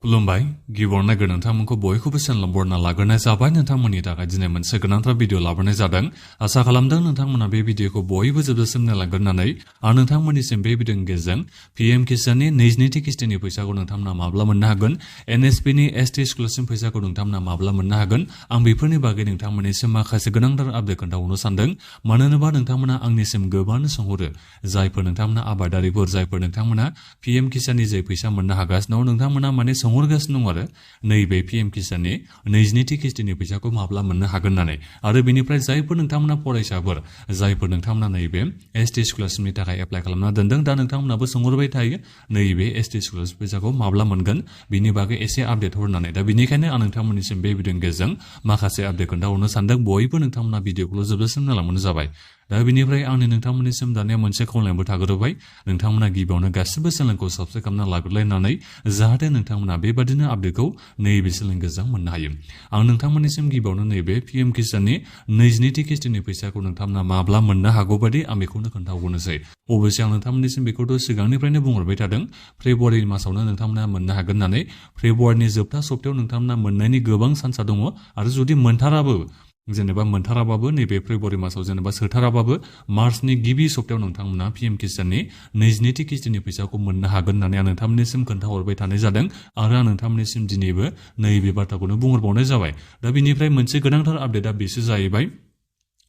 खुलुमबाय गिबियावनो नोंथांमोनखौ बयखौबो चेनेलाव बरायना लाग्रोनाय जाबाय। नोंथांमोननि थाखाय दिनै मोनसे गोनांथार भिडिअ लाबोनाय जादों। आसा खालामदों नोंथांमोना बे भिडिअखौ बयबो जोबजासिम नायलांग्रोनानै आं नोंथांमोननिसिम बे भिडिअनि गेजेरजों पीएम किसाननि 22थि किस्तिनि फैसाखौ नोंथांमोना माब्ला मोननो हागोन, एनएसपिनि एसटि स्कलारशिप फैसाखौ नोंथांमोना माब्ला मोननो हागोन, आं बेफोरनि बागै नोंथांमोननिसिम माखासे गोनांथार आपडेट खोन्थाहरनो सानदों। मानो होनोबा नोंथांमोना आंनिसिम गोबां सोंहरो, जायफोर नोंथांमोना आबादारिफोर, जायफोर नोंथांमोना पीएम किसाननि जे फैसा मोननो हागासिनो दं, नोंथांमोना माने सोंहरगासिनो दं आरो नैबे पीएम किसाननि 22थि किस्तिनि फैसाखौ माब्ला मोननो हागोन होननानै। आरो बेनिफ्राय जायफोर नोंथांमोना फरायसाफोर, जायफोर नोंथांमोना नैबे एसटि स्कलारशिपनि थाखाय एप्लाइ खालामना दोनदों, दा नोंथांमोनाबो सोंहरबाय थायो नैबे एसटि स्कलारशिप फैसाखौ माब्ला मोनगोन, बिनि बागै एसे आपडेट हरनानै। दा बेनिखायनो आं नोंथांमोननिसिम बे भिडिअनि गेजेरजों माखासे आपडेट खोन्थाहरनो सानदों। बयबो नोंथांमोना भिडिअखौल' जोबजासिम नायलांबानो जाबाय। दा बेनिफ्राय आंनि नोंथांमोननिसिम दानिया मोनसे खावलायनायबो थाग्रोबाय, नोंथांमोना गिबियावनो गासिबो चेनेलखौ साबस्क्राइब खालामना लाग्रोलायनानै जाहाथे नोंथांमोना बेबादिनो आपडेटखौ नैबे चेनेलनि गेजेरजों मोननो हायो। आं नोंथांमोननिसिम गिबियावनो नैबे पीएम किसाननि 22थि किस्तिनि फैसाखौ नोंथांमोना माब्ला मोननो हागौ बादि आं बेखौनो खोन्थाहरनोसै। अबयसे आं नोंथांमोननिसिम बेखौथ' सिगांनिफ्रायनो बुंहरबाय थादों, फेब्रुवारि मासावनो नोंथांमोना मोननो हागोन होननानै। फेब्रुवारिनि जोबथा सप्तायाव नोंथांमोना मोननायनि गोबां चान्सआ दङ। आरो जुदि मोनथाराबाबो नैबे फेब्रुवारि मासाव जेनेबा सोथाराबाबो मार्चनि गिबि सप्तायाव नोंथांमोना पीएम किसाननि 22थि किस्तिनि फैसाखौ मोननो हागोन होननानै आं नोंथांमोननिसिम खोन्थाहरबाय थानाय जादों। आरो आं नोंथांमोननिसिम दिनैबो नैबे बाथ्राखौनो बुंहरबावनाय जाबाय। दा बेनिफ्राय मोनसे गोनांथार आपडेटआ बेसो जाहैबाय,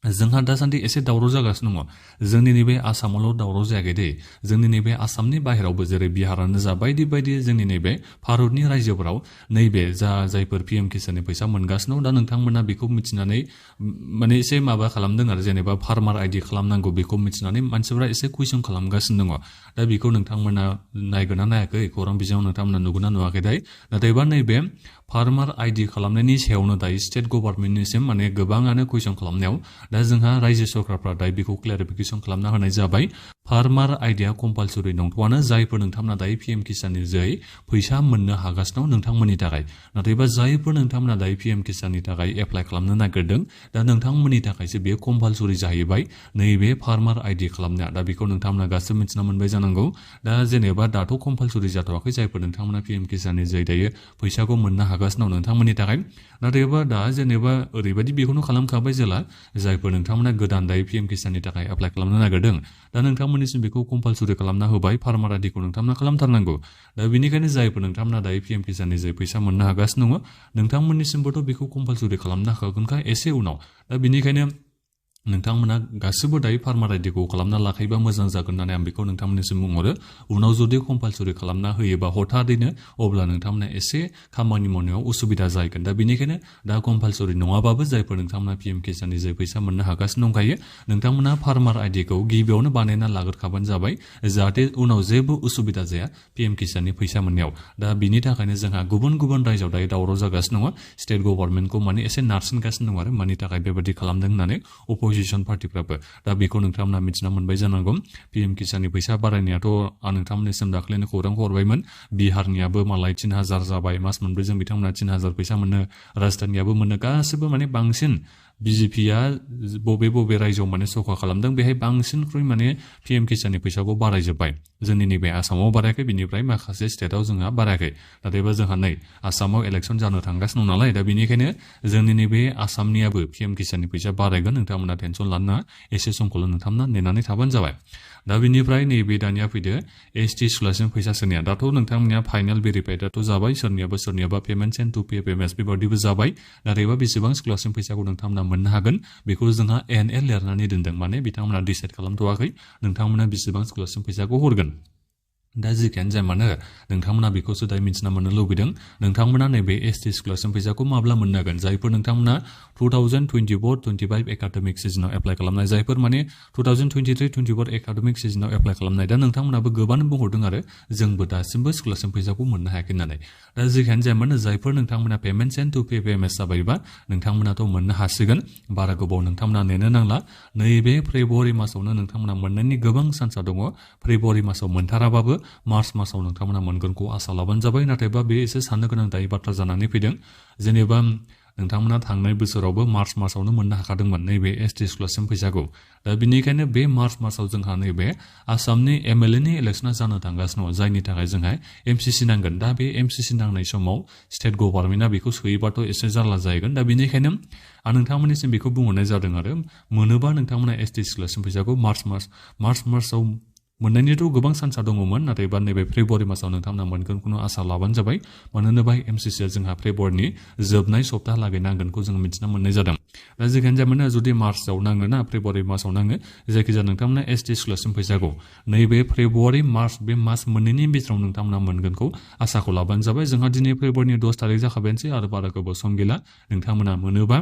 जोंहा दासान्दि एसे दावराव जागासिनो दङ। जोंनि नैबे आसामावल' दावराव जायाखै दे, जोंनि नैबे आसामनि बाहेरावबो, जेरै बिहारानो जा बायदि बायदि जोंनि नैबे भारतनि रायजोफोराव नैबे जायफोर पीएम किसाननि फैसा मोनगासिनो दं, दा नोंथांमोना बेखौ मिथिनानै माने एसे माबा खालामदों आरो, जेनेबा फार्मार आइडि खालामनांगौ बेखौ मिथिनानै मानसिफोरा एसे कुइसन खालामगासिनो दङ। दा बेखौ नोंथांमोना नायगोना नायाखै, खौरां बिजोङाव नोंथांमोना नुगोना नुवाखै दाय, नाथायबा नैबे फार्मार आइडि खालामनायनि सायावनो दायो स्टेट गभर्नमेन्टनिसिम माने गोबाङानो कुइसन खालामनायाव दा जोंहा रायजो सरकारफ्रा दायो बेखौ क्लेरिफिकेसन खालामना होनाय जाबाय। फार्मार आइडिया कम्पालसरि नंथ'आनो, जायफोर नोंथांमोना दायो पीएम किसाननि जोहै फैसा मोननो हागासिनो दं नोंथांमोननि थाखाय। नाथायबा जायफोर नोंथांमोना दायो पीएम किसाननि थाखाय एप्लाइ खालामनो नागिरदों, दा नोंथांमोननि थाखायसो बेयो कम्पालसरि जाहैबाय नैबे फार्मार आइडि खालामनाया। दा बेखौ नोंथांमोना गासिबो मिथिना मोनबाय जानांगौ। दा जेनेबा दाथ' कम्पालसरि जाथ'वाखै, जायफोर नोंथांमोना पीएम किसाननि जोहै दायो फैसाखौ मोननो हागासिनो दं नोंथांमोननि थाखाय। नाथायबा दा जेनेबा ओरैबायदि बेखौनो खालामखाबाय जेला, जायफोर नोंथांमोना गोदान दायो पीएम किसाननि थाखाय एप्लाइ खालामनो नागिरदों, दा नोंथांमोननिसिम बेखौ कम्पालसरि खालामना होबाय, फार्मार आइडिखौ नोंथांमोना खालामथारनांगौ। दा बेनिखायनो जायफोर नोंथांमोना दायो पीएम किसाननि जे फैसा मोननो हागासिनो दङ, नोंथांमोननिसिमबोथ' बेखौ कम्पालसरि खालामनो हागोनखा एसे उनाव। दा बेनिखायनो नोंथांमोना गासिबो दायो फार्मार आइडिखौ खालामना लाखायोबा मोजां जागोन होननानै आं बेखौ नोंथांमोननिसिम बुंहरो। उनाव जुदि कम्पालसरि खालामना होयोबा हथादैनो, अब्ला नोंथांमोना एसे खामानि मावनायाव उसुबिदा जागोन। दा बेनिखायनो दा कम्पालसरि नङाबाबो जायफोर नोंथांमोना पीएम किसाननि जे फैसा मोननो हागासिनो दंखायो, नोंथांमोना फार्मार आइडिखौ गिबियावनो बानायना लाग्रोखाबानो जाबाय, जाहाथे उनाव जेबो उसुबिदा जाया पीएम किसाननि फैसा मोननायाव। दा बिनि थाखायनो जोंहा गुबुन गुबुन रायजोआव दायो दावराव जागासिनो दङ। स्टेट गभर्नमेन्टखौ माने एसे नारसिनगासिनो दं आरो मानि थाखाय बेबायदि खालामदों होननानै अपोजिसन पार्टिफ्राबो। दा बेखौ नोंथांमोना मिथिना मोनबाय जानांगौ। पीएम किसाननि फैसा बारायनायाथ' आं नोंथांमोननिसिम दाख्लैनो खौरांखौ हरबायमोन। बिहारनियाबो मालाय 3000 जाबाय, मास मोनब्रैजों बिथांमोना 3000 फैसा मोनो, राजस्थाननियाबो मोनो, गासिबो माने बांसिन बिजेपिया बबे बबे रायजोआव माने सखा खालामदों, बेहाय बांसिनख्रुइ माने पीएम किसाननि फैसाखौ बारायजोब्बाय। जोंनि नैबे आसामाव बारायाखै, बिनिफ्राय माखासे स्टेटआव जोंहा बारायाखै। नाथायबा जोंहा नै आसामाव इलेक्सन जानो थांगासिनो दं नालाय, दा बेनिखायनो जोंनि नैबे आसामनियाबो पीएम किसाननि फैसा बारायगोन। नोंथांमोना टेनसन लानो नाङा, एसे समखौल' नोंथांमोना नेनानै थाबानो जाबाय। दा बेनिफ्राय नैबे दानिया फैदो एसटि स्कलारशिप फैसा सोनाया। दाथ' नोंथांमोननिया फाइनाल भेरिफाइडआथ' जाबाय, सोरनियाबा पेमेन्ट सेन्ड टु पिएफएमएस बेबादिबो जाबाय। नाथायबा बेसेबां स्कलारशिप फैसाखौ नोंथांमोना मोननो हागोन, बेखौ जोंहा एनएल लिरनानै दोनदों, माने बिथांमोना डिसाइड खालामथ'वाखै नोंथांमोना बेसेबां स्कलारशिप फैसाखौ हरगोन। दा जिखियानो जाया मानो नोंथांमोना बेखौसो दायो मिथिना मोननो लुबैदों, नोंथांमोना नैबे एसटि स्कलारशिप फैसाखौ माब्ला मोननो हागोन। जायफोर नोंथांमोना 2024-25 एकाडेमिक सिजनाव एप्लाइ खालामनाय, जायफोर माने 2023-24 एकाडेमिक सिजनाव एप्लाइ खालामनाय, दा नोंथांमोनाबो गोबां बुंहरदों आरो जोंबो दासिमबो स्कलारशिप फैसाखौ मोननो हायाखै होननानै। दा जिखियानो जाया मानो जायफोर नोंथांमोना पेमेन्ट सेन्ड टु पिएफएमएस जाबायबा नोंथांमोनाथ' मोननो हासिगोन, बारा गोबाव नोंथांमोना नेनो नांला। नैबे फेब्रुवारि मासावनो नोंथांमोना मोननायनि गोबां चान्सआ दङ। फेब्रुवारि मासाव मोनथाराबाबो मार्च मासाव नोंथांमोना मोनगोनखौ आसा लाबानो जाबाय। नाथायबा बे एसे साननो गोनां दायो बाथ्रा जानानै फैदों। जेनेबा नोंथांमोना थांनाय बोसोरावबो मार्च मासावनो मोननो हाखादोंमोन नैबे एसटि स्कलारशिप फैसाखौ दा बिनिखायनो बे मार्च मासाव जोंहा नैबे आसामनि एमएलए नि इलेक्सना जानो थांगासिनो दं जायनि थाखाय जोंहा एमसिसि नांगोन दा बे एमसिसि नांनाय समाव स्टेट गभर्नमेन्टआ बेखौ सोयोबाथ' एसे जारला जाहैगोन दा बिनिखायनो आं नोंथांमोननिसिम बेखौ बुंहरनाय जादों आरो मोनोबा नोंथांमोना एसटि स्कलारशिप फैसाखौ मार्च मासाव मोननायनिथ' गोबां चान्सआ दङमोन नाथायबा नैबे फेब्रुवारि मासाव नोंथांमोना मोनगोनखौनो आसा लाबानो जाबाय मानो होनोबा एमसिसिआ जोंहा फेब्रुवारिनि जोबनाय सप्ताहालागै नांगोनखौ जों मिथिना मोननाय जादों दा जिखियानो जाया जुदि मार्चआव नाङो ना फेब्रुवारि मासाव नाङो जायखिजाया नोंथांमोना एसटि स्कलारशिप फैसाखौ नैबे फेब्रुवारि मार्च बे मास मोननैनि बिथोराव नोंथांमोना मोनगोनखौ आसाखौ लाबानो जाबाय जोंहा दिनै फेब्रुवारिनि 10 थारिख जाखाबायनोसै आरो बारा गोबाव सम गैला नोंथांमोना मोनोबा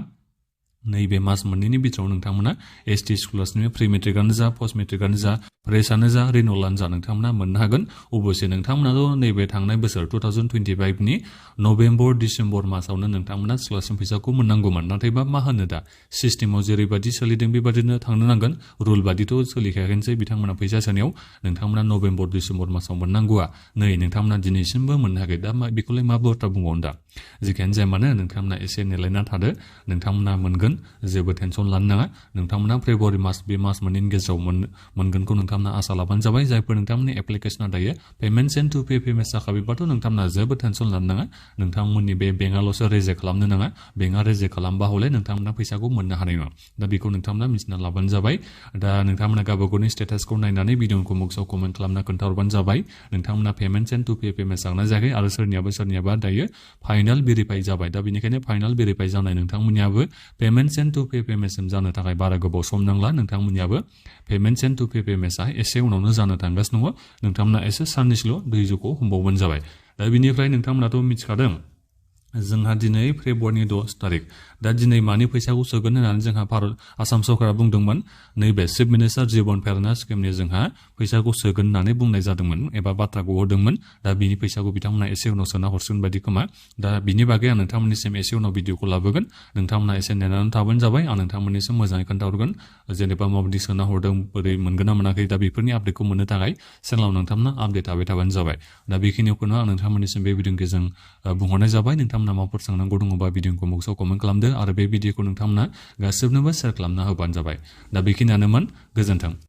नैबे मास मोननैनि बिथोराव नोंथांमोना एसटि स्कलारशिपनि प्रि मेट्रिकआनो जा पस्ट मेट्रिकआनो जा फ्रेशआनो जा रिनुवेलानो जा नोंथांमोना मोननो हागोन अबयसे नोंथांमोनाथ' नैबे थांनाय बोसोर 2025 नि नभेम्बर डिसेम्बर मासावनो नोंथांमोना स्कलारशिप फैसाखौ मोननांगौमोन नाथायबा मा होनो दा सिस्टेमाव जेरैबायदि सोलिदों बेबादिनो थांनो नांगोन रुल बादिथ' सोलिखायाखैनोसै बिथांमोना फैसा सोनायाव नोंथांमोना नभेम्बर डिसेम्बर मासाव मोननांगौआ नै नोंथांमोना दिनैसिमबो मोननो हायाखै दा बेखौलाय मा बाथ्रा बुंबावनो दा जिखियानो जाया मानो नोंथांमोना एसे नेलायना थादो नोंथांमोना मोनगोन जेबो टेनसन लानो नाङा नोंथांमोना फेब्रुवारि मास बे मास मोननैनि गेजेराव मोनगोनखौ नोंथांमोना आसा लाबानो जाबाय जायफोर नोंथांमोननि एप्लिकेशना दायो पेमेन्ट सेन्ड टु पेमेन्ट जाखाबायबाथ' नोंथांमोना जेबो टेनसन लानो नाङा नोंथांमोननि बे बेंकआल'सो रेजेक्ट खालामनो नाङा बेंकआ रेजेक्ट खालामबा हले नोंथांमोना फैसाखौ मोननो हानाय नङा दा बेखौ नोंथांमोना मिथिना लाबानो जाबाय दा नोंथांमोना गावबा गावनि स्टेटासखौ नायनानै भिडिअखौ बक्सआव कमेन्ट खालामना खोन्थाहरबानो जाबाय नोंथांमोना पेमेन्ट सेन्ड टु पेमेन्ट जागोना जायाखै आरो सोरनियाबा दायो फाइनाल भेरिफाइ जाबाय दा बेनिखायनो फाइनाल भेरिफाइ जानाय नोंथांमोननियाबो पेमेन्ट सेन्ड टु पेमेन्टसिम जानो थाखाय बारा गोबाव सम नांला नोंथांमोननियाबो पेमेन्ट सेन्ड टु पेमेन्टआ एसे उनावनो जानो थांगासिनो दङ नोंथांमोना एसे साननैसोल' दैजोखौ हमबावबानो जाबाय दा बिनिफ्राय नोंथांमोनाथ' मिथिखादों जोंहा दिनै फेब्रुवारिनि 10 थारिख दा दिनै मानि फैसाखौ सोगोन होननानै जोंहा भारत आसाम सरकारा बुंदोंमोन नैबे चिफ मिनिस्टार जीवन प्रेरणा स्किमनि जोंहा फैसाखौ सोगोन होननानै बुंनाय जादोंमोन एबा बाथ्राखौ हरदोंमोन दा बिनि फैसाखौ बिथांमोना एसे उनाव सोना हरसिगोन बायदि खोमा दा बिनि बागै आं नोंथांमोननिसिम एसे उनाव भिडिअखौ लाबोगोन नोंथांमोना एसे नेनानै थाबानो जाबाय आं नोंथांमोननिसिम मोजाङै खोन्थाहरगोन जेनेबा माबायदि सोना हरदों बोरै मोनगोन ना मोनाखै दा बेफोरनि आपडेटखौ मोननो थाखाय चेनेलाव नोंथांमोना आपडेट थाबाय थाबानो जाबाय दा बेखिनिखौनो आं नोंथांमोननिसिम बे भिडिअनि गेजेरजों बुंहरनाय जाबाय नोंथांमोना माबाफोर सोंनांगौ दङबा भिडिअखौ बक्सआव कमेन्ट खालामदो आरो बे भिडिअखौ नोंथांमोना गासिबनोबो शेयार खालामना होबानो जाबाय दा बेखिनियानोमोन गोजोन्थों।